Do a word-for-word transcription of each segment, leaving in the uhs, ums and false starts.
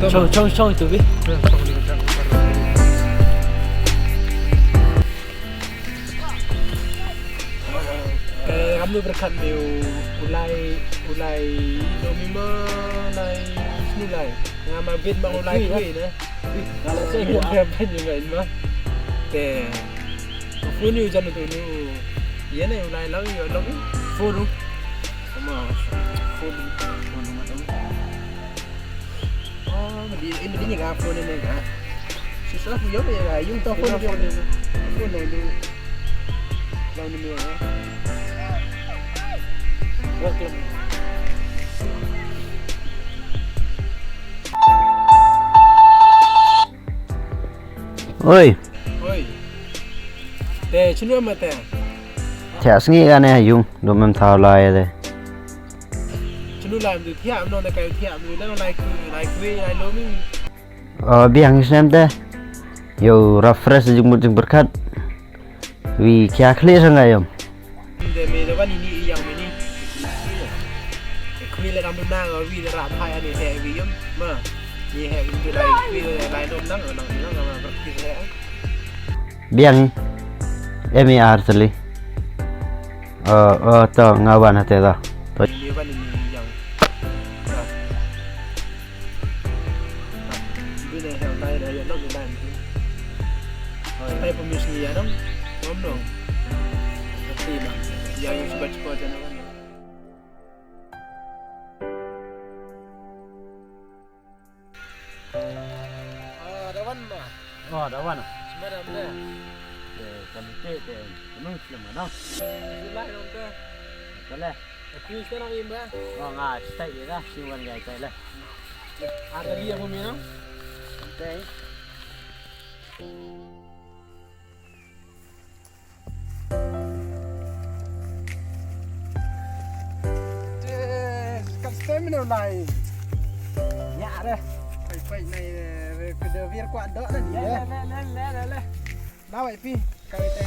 Chong, chong, chong itu bi. Eh, kam nu berkat miu ulai, ulai, do mi ma ulai, snu ulai. Nga ma bit ma ulai kui, kui na. Ui, nga la seng. Nga ban ju main ma. Te. Phone ïa u jan tu nu. Ïa ne u lai lau ïa lau. Phone u. Sama phone. Phone u ma tau. Oh, ma di in di ni ga phone ne ga. Si sa ku yo ne ga yung tau phone. Phone ne du. Lau ni ne. Welcome. Oi. Oi. Te chinu ma te. Te sngi ga ne yung dum em thau lai te. Chinu lai du thiam no te kai thiam du dan lai kui lai kui lai lo mi. Oh, biang snem te. Yo refresh jing mut jing berkat. Wi, khia khlieh sa nga ïam. Inde me da wan ini ïang me ni. Khwi le dang duna nga wi da ra phai ani he wi ïam. Ma. Ni he wi da lai khwi le lai dom dang dang dang ma berkis he. Biang. M A R tali. Oh, oh, to nga wan hate da. To. Ni wan ini ïang. Ah, da wan ma. Oh, da wan. Sma da mna. Te, kan te, te, nung sma da. Sma da mna. Kale. Aku sma da mna. Oh, nga stay ya, sma da mna. Ah, tadi aku minum. Santai. Te, kat stem ne ulai. Ïa re. Pai pai nai, eh, ke de wir kwah dok na ni. Le, le, le, le, le, le. Na wai pi. Kai te.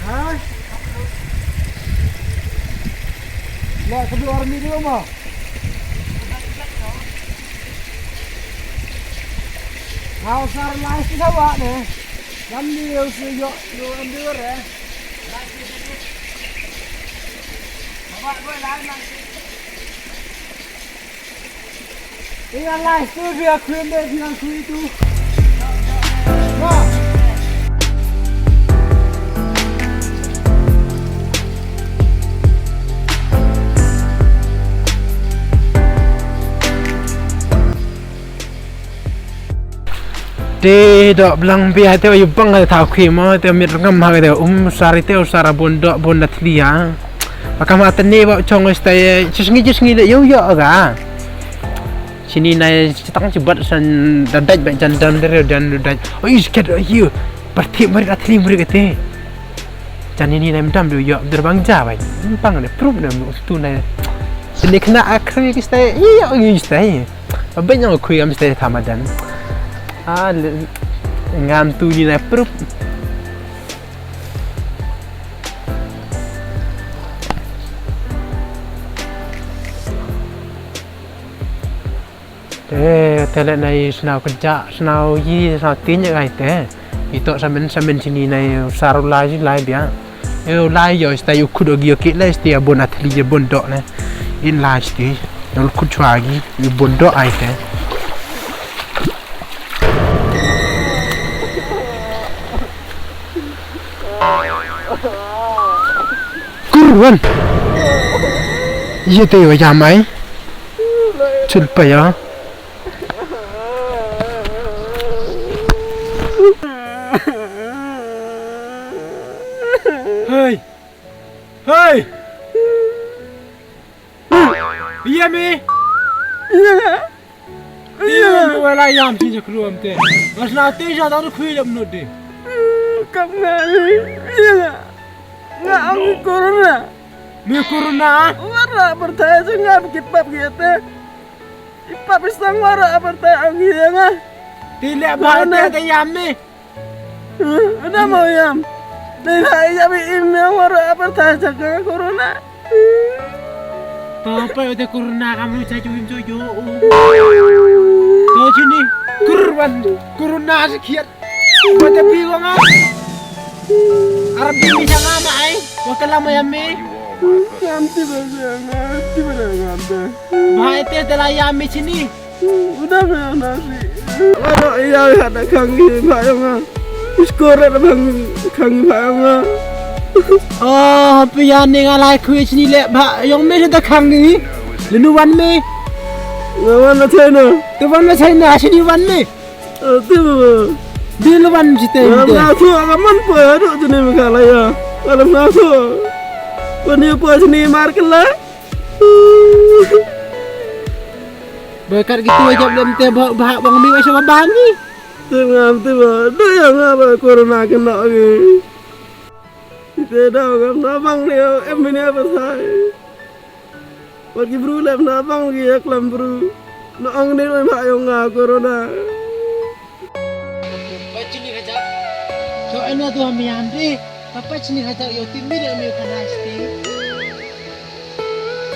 Ha? Lah, sebelum army dulu mah. Hau sar lai si sawa ne. Lam ni u si yo yo endur eh. Ina lai si dia krim de siang kui tu. Wah. Te dok blang bia te yu bang te thaw khim te mit ngam ha te um sari te u sara bun dok bun da thlia. Pakam ha te ne ba chong stai chisngi chisngi de yu yo ga. Chini nai chitang chibat san da daj ba jan dan de dan daj. Oi sket yu. Parti mari da thli mari te. Jan ini nem dam du yo der bang ja bai. Pang ne prup ne tu ne. Ini kena akhri ki stai. Iyo ki stai. Abin yang kui am stai thamadan. Ah, ngam tu ni ne prup. Eh, te leh na i sna u kjat, sna u yi, sna u tin ya gai te. I to samen, samen sini na i u sar u lai, lai bia. Eh, u lai yo, sta yu kudo gi yo ki lai, sti ya bon atli ya bon do ne. In lai sti, yo kut chwa gi, yu bon do ai te. Kurwan. Ye te yo ya mai. Chul pa ya. Hey! Hey! Iya mi. Iya mi wala yam sini je kruam te. Mas na te ja da khui jam no de. Kam nga. Iya. Nga ang corona. Mi corona? Wara percaya je nga bikit pap gitu. Ipap isang wara apertai ang iya nga. Ti leh ba te te yam ni. Udah mau yam. Ni lah iya bi im yang wara apertai jaga corona. To pa te corona kamu cha ju im ju ju. To sini kurban corona sakit. Ba te pi ko nga. Arab di mi sa nga ma ai. Wa kala ma yam mi. Ngam ti ba sa nga ti ba ngam ta. Ba te te la yam mi sini. Udah ba na si. Wala iya ya da khang ni ba yam nga. Iskor da bang khang ni ba yam nga. Oh, pi ya ni nga lai khui sini le ba yong mi da khang ni. Lenu wan mi. Nga wan na China. Tu wan na China sini wan mi. Ati ba. Di lu ban jite. Ngam na tu agam man po ya duk jini Meghalaya. Ngam na tu. Puni po jini mar kela. Ba kat gitu aja belum te ba ba bang mi wasa ba bang ni. Ti ngam ti ba. Duk ya nga ba corona kena lagi. Ite da ngam na bang ni em ni apa sai. Wat ki bru lep na bang ki ya klam bru. Na ong ni roi ma yong nga corona. Pachini kajak. So eno tu hami andi. Pachini kajak yo ti mi de mi kana sti.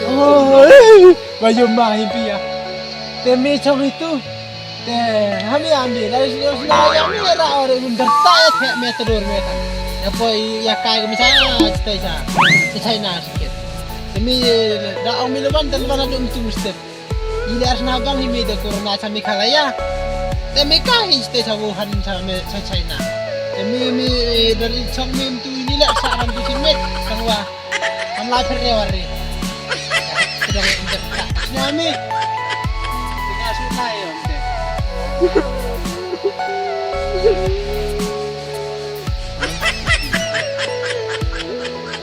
Oh, ba yo ma hi pia. Te mi chong itu. Te hami andi la yo na ya mi ra ore mun darta ya the me te dor me ta. Ya poi ya kai ko mi sa te sa. Te China sikit. Te mi da ong mi leban te leban adu mesti mesti. Ila sna bang hi mi da corona sa Meghalaya. Te mi ka hi te sa Wuhan sa me sa China. Te mi mi dari chong mi tu ini la sa ram tu simet kangwa. Kan la pher re wari. Sedang injek ka. Sna mi. Ina sna yo te.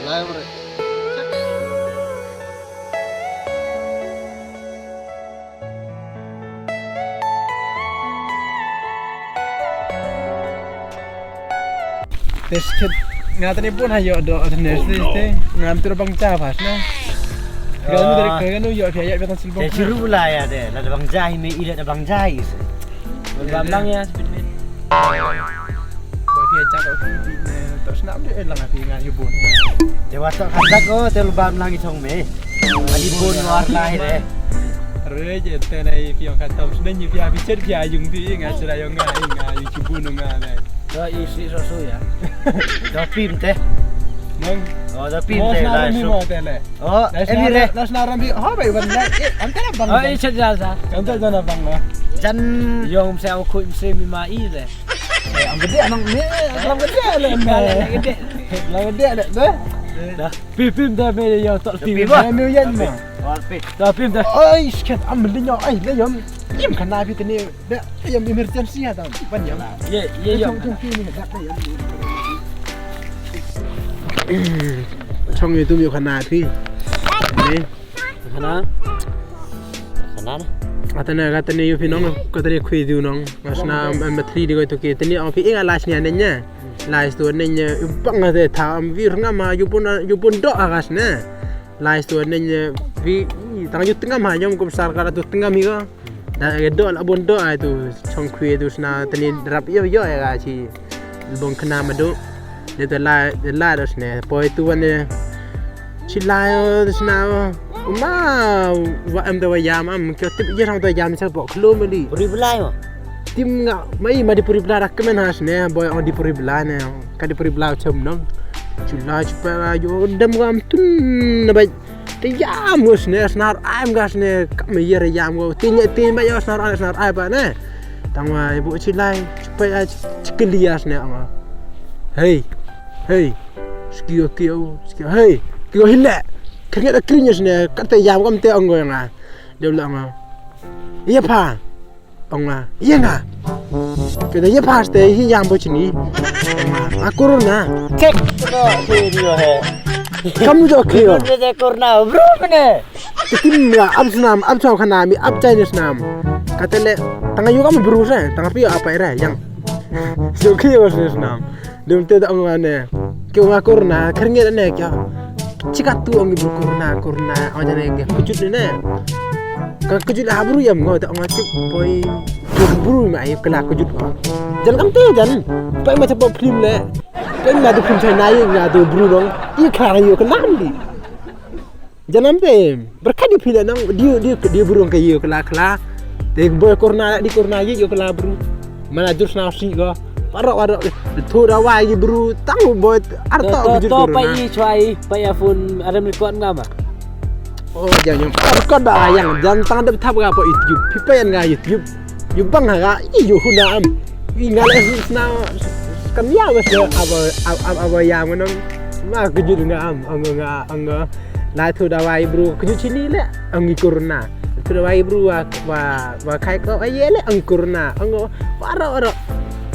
Lai wari. Te skit nga tani bun ha yo do tani ste ste ngam tu bang cha pas na. Ka nu dari ka nu yo pia ya pia tan sil bang. Te chiru la ya de la bang cha hi me ila da bang cha hi se. Bam lang ya spin me. Ba phi jak ko phi ne to snap de lang phi nga yu bun. Te wa to khatak ko te lu bam lang i thong me. Ani bun war lai re. Re je te nai phi ong khatam snen ni phi a phi chet phi a yung phi nga chra yong nga nga yu chu bun nga ne. To i si so so ya. To pim te. Nang. Oh to pim te la so. Mo te le. Oh em re. Las na ram bi ha bai ban le. Am te na bang. Oh i chet ja sa. Am te na bang. Jan yong se au khu se mi ma i le. Ang gede anang ni, ang gede le. Ang gede le deh. Dah, pim pim dah me yo tok ti. Pim ba? Me yan ma. Dah pim dah. Oi, sket am linya ai le yom. Im kana bi tini. Dah yom emergency ha tam. Ban yom. Ye ye yom. Tung tung ni dah yom. Chong itu mi kana bi. Ni. Khana. Khana na. Atane katane yu phi nong katane khui du nong. Ngasna em em thri di ko to ke tani ong phi inga last ni ane nya. Last to ne nya bang ate tha am vir ngam ha yu pun yu pun do agas ne. Last to ne nya vi tang yu tengam ha nyom kum sar kara tu tengam hi ko. Da ke do la bun do ai tu chong khui tu sna tani rap yo yo ya ga chi. Bong khna ma do. Ne te la te la do sne poi tu wan ne. Chi la yo sna. Ma, wa em da wa yam am, kyo tip ye sang da yam sa bo klo mali. Puri belai ma. Tim nga, mai ma di puri belai rak kemen has ne, boy on di puri belai ne, ka di puri belai chem nong. Chula chupa la yo dem wa am tun na bai. Te yam was ne, snar ai am gas ne, kam ye yam go. Tin ye tin ba yo snar ai, snar ai ba ne. Tang wa ibu chilai, chupa ya chikili yas ne ama. Hey, hey, skio kio, skio, hey, kio hile. Kringet krinyes ne, kate yam kam te ong go nga. Dia ulang ah. Iya pa. Ong ah. Iya nga. Kita iya pa ste hi yam bo chini. Ong ah. Akur na. Kek. Kino video he? Kamu jo kio. Video corona. Bro mene. Tim ya ab snam, ab chau khana mi, ab Chinese nam. Kata le tanga yu kam bru se, tanga pi apa ira yang. Jo kio Chinese nam. Dum te da ong ne. Kyo nga corona, kringet ne kyo. Chika tu ong bru corona, corona, ong jane ke. Kujut ne. Ka kujut ha bru yam ngo da ong chip boy. Bru ma ai kala kujut ngo. Jan kam te jan. Pai ma chapa film le. Pai ma du film China ye nga du bru dong. I kha yo ka nam di. Janam te berkat di pila nang di di di burung ke yu kela kela. Te boy corona di corona yu kela bru. Mana jur sna si go. Parok parok. Thu da wai gi bru tang boy arto To, to, kujur to, corona. Pai i chwai, pai a phone, adam record nga ma. Oh, jangan yang record ba yang jangan tang dep thap ga po YouTube. Pipa yang ga YouTube. Yu bang ha ga i yu huna am. I nga le sna kan ya wes aba aba aba ya manam. Ma kujur nga am, ang nga ang nga. Lai thu da wai bru kujur chini le ang i corona. Thu da wai bru wa wa wa khai ko ai le ang i corona. Ang ngo waro waro.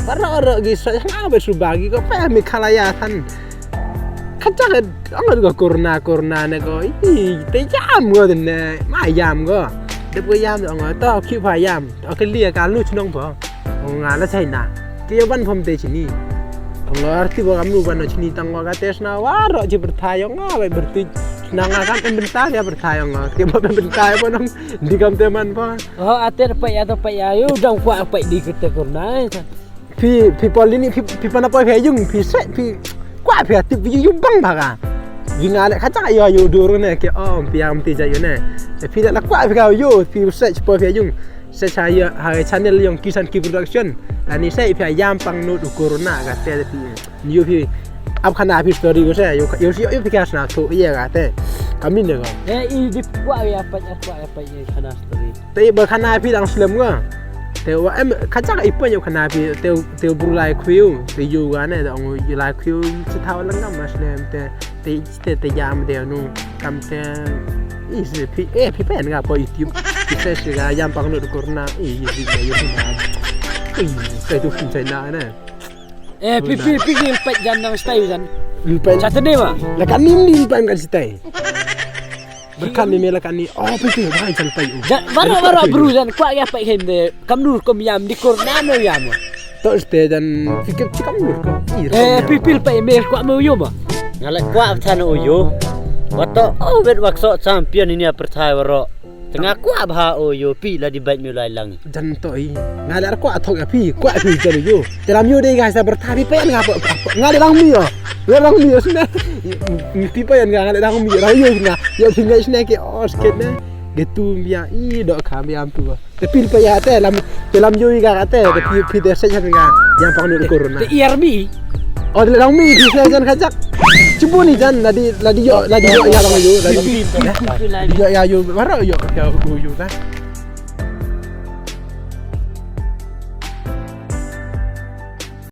Waro waro gi sa nga ba su ba gi ko pa mi khala ya than. Kata ang ngo ko corona corona ne ko. I te yam go ne. Ma yam go. Dep ko yam ang ngo to ki pa yam. To ke lia ka lu chnong po. Ong nga la China. Ke yo ban phom te chini. Ong nga arti bo kam lu ban chini tang wa ka te sna waro ji berthai ong nga bai berti. Sna nga kam em bentar ya berthai ong nga. Ke bo em bentar bo nong di kam te man po. Oh, ater pa ya to pa ya. Yu dang kwa pa di kete corona. Phi phi pol ini phi phi pana poi phi yung phi se phi kwa phi atip phi yu bang ba ka. Yu nga le kata yo yu dur ne ke om phi am ti ja yu ne. Phi la kwa phi ka yu phi se poi phi yung. Sa cha ya ha channel yong Kisan Ki Production. Ani sa phi yam pang no du corona ka te phi. Ni yo phi ap khana phi story ko sa yo yo yo phi ka sna to ye ka te. Kamin de ko. Eh, i di kwa ya pa ya kwa ya pa ye khana story. Te ba khana phi dang slem ko. Te wa em ka cha i pa yo khana phi te te bru lai khwiu te yu ga ne da ong yu lai khwiu chi thaw lang ngam ma slem te. Te te te yam de nu kam te i si phi eh phi pen ga po YouTube. Phi se si ga yam pang no corona i i i i i i i i tu phi sai na ne. Eh, phi phi phi phi phi jan nang stai jan. Phi pen. Saturday ma. La kan ni ni pen kan stai. Berkat ni me la kan ni. Oh, phi phi bai jan pai u. Jan bara bara bru jan kwa ya pai hem de. Kam nur kom yam di corona no yam. To ste jan fikir cikam nur kom. Eh, pipil pa email kwa mo yo ma. Ngale kwa than o yo. Wato o bet wakso champion ini perthai waro. Tengah kwa bha o yo pi la di bait mi lai lang. Jan to i. Ngale kwa thok ya pi kwa pi jan yo. Teram yo de ga sa berthai pi pen nga pa nga de lang mi yo. Nga lang mi yo sna. Pi pen nga ngale lang mi yo. Yo sna. Yo sna ke os ke ne. Getu mi ya i do kam ya tu. Te pil pa ya te lam te lam yo i ga te te pi pi te se jan ga yang pang ni corona. Te iar mi. Oh, te lam mi pi se jan kajak. Cuba ni jan ladi ladi yo ladi yo ya lam yo ladi. Yo ya yo maro yo ya yo na.